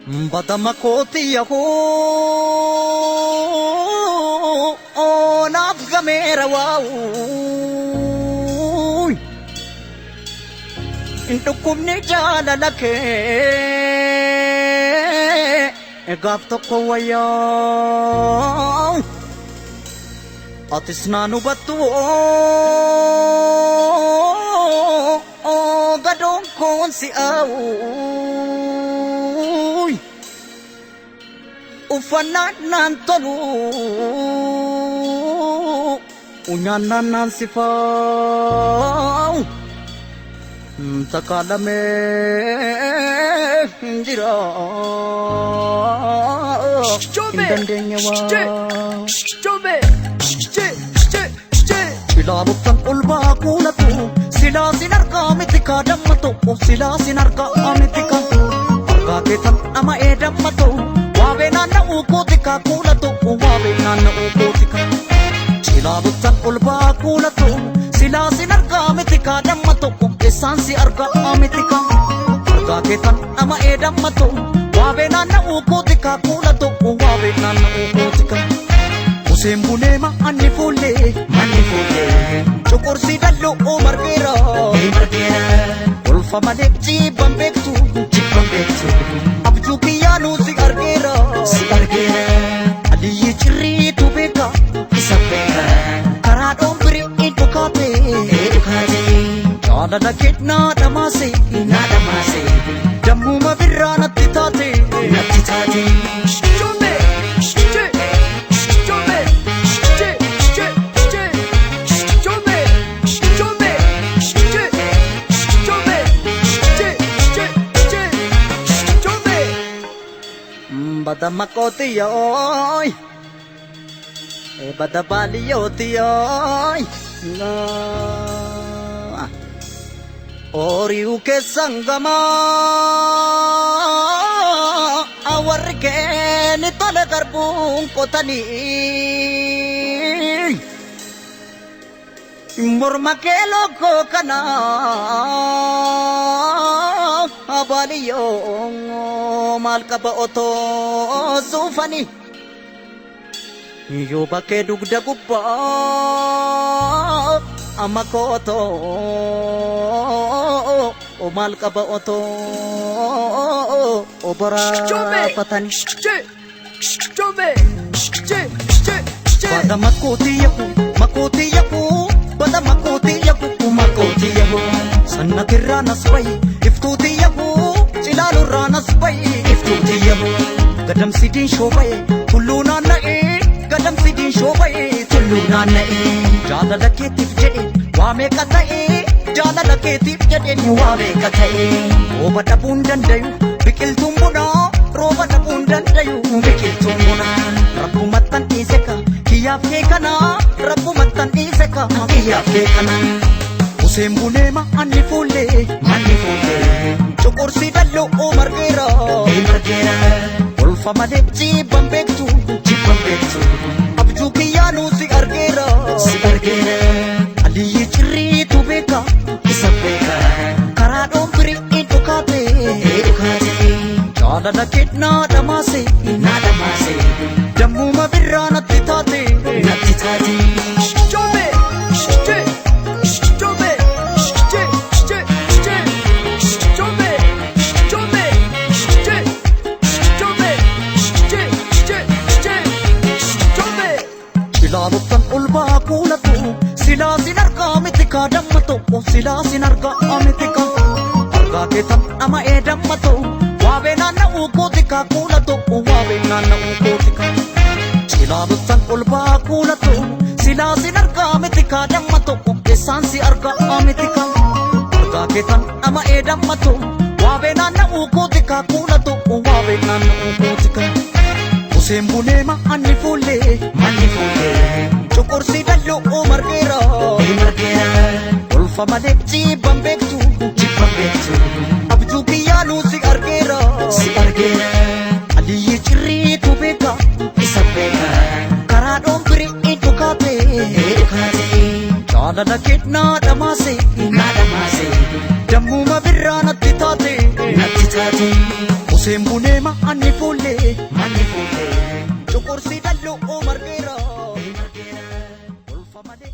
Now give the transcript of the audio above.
Badama kooti yahoo naaf gameera waa'u. Dhukkubni jaalala kee gaaf tokko wayyaa. Atis naan hubattu gadoon koon si'aawu. Uffannaan naan tolu nyaannaan naan sifaa'u. Takaalamee jira. Hin dandeenye waa. Ilaaluttan ol baa kuulatu silaa sin argaa miti kaa damma tokko silaa sin argaa miti kaa argaa keetan dhama'ee damma ta'u waabee naanna'uu kooti kaa kuula tokko waabee naanna'uu kooti kaa ilaaluttan ol baa kuulatu silaa sin argaa miti kaa damma tokko eessaan si argaa miti kaa argaa keetan dhama'ee damma ta'u waabee naanna'uu kooti kaa kuula tokko waabee naanna'uu kooti kaa. Useen bunee ma'anni fuullee Manni fuullee cuqursii dalloo margeera. Margeera. Kolfa malee jibban beektu jibban beektu abjuu kiyyaanuu si argeera. Si argeera. Aliyyi cirriitu beeka isa beeka karaa dhoombirii dhukaate. Dhukaate. Jaalala kennaa dhamaase naa dhamaase dammuma birraa natti taate. Natti taate. Badama kootiyooy bada baaliyootiyooy Oriu keessan gamaa warri keeni tole garbuun qotanii morma kee lookoo kana baaliyyoo maal qaba otoo suufanii yoo bakkee dugda gubbaa amma kootoo maal qaba otoo boraafatanii. Bada makooti yaku makooti yaku bada makooti yaku makooti yaku sannatirraa nas bahi iftuuti yaku cilaalurraa nas bahi iftuuti yaku gadamsi diinshoo bahe tulluu naanna'ee gadamsi diinshoo bahe tulluu naanna'ee jaalala keetiif jedhe waa meeqa ta'ee jaalala keetiif jedhe ni waa meeqa ta'ee rooba dhabuun dandayu biqiltuun bunaa rooba dhabuun dandayu biqiltuun bunaa rabbumattan dhiise ka kiyyaaf kee kanaa rabbumattan dhiise ka kiyyaaf kee kanaa. Useen bunee ma'anni fuullee Manni fuullee cuqursii dalloo margeera. Margeera. Kolfa malee jibban beektu jibban beektu abjuu kiyyaanuu si argeera. Si argeera. Aliyyi cirriitu beeka isa beeka karaa dhoombirii dhukaate. Dhukaate. Jaalala kennaa dhamaase naa dhamaase dammuma birraa natti taate. Natti taate. Ilaaluttan ol baa kuulatu silaa sin argaa miti kaa damma tokko silaa sin argaa miti kaa argaa keetan dhama'ee damma ta'u waabee naanna'uu kooti kaa kuula tokko waabee naanna'uu kooti kaa ilaaluttan ol baa kuulatu silaa sin argaa miti kaa damma tokko eessaan si argaa miti kaa argaa keetan dhama'ee damma ta'u waabee naanna'uu kooti kaa kuula tokko waabee naanna'uu kooti kaa. Useen bunee ma'anni fuullee Manni fuullee cuqursii dalloo margeera. Margeera. Kolfa malee jibban beektu jibban beektu abjuu kiyyaanuu si argeera. Si argeera. Aliyyi cirriitu beeka isa beeka karaa dhoombirii dhukaate. Dhukaate. Jaalala kennaa dhamaase naa dhamaase dammuma birraa natti taate. Natti taate. Useen bunee ma'anni fuullee Manni fuullee Cuqursii dalloo margeera. Margeera. Kolfa malee.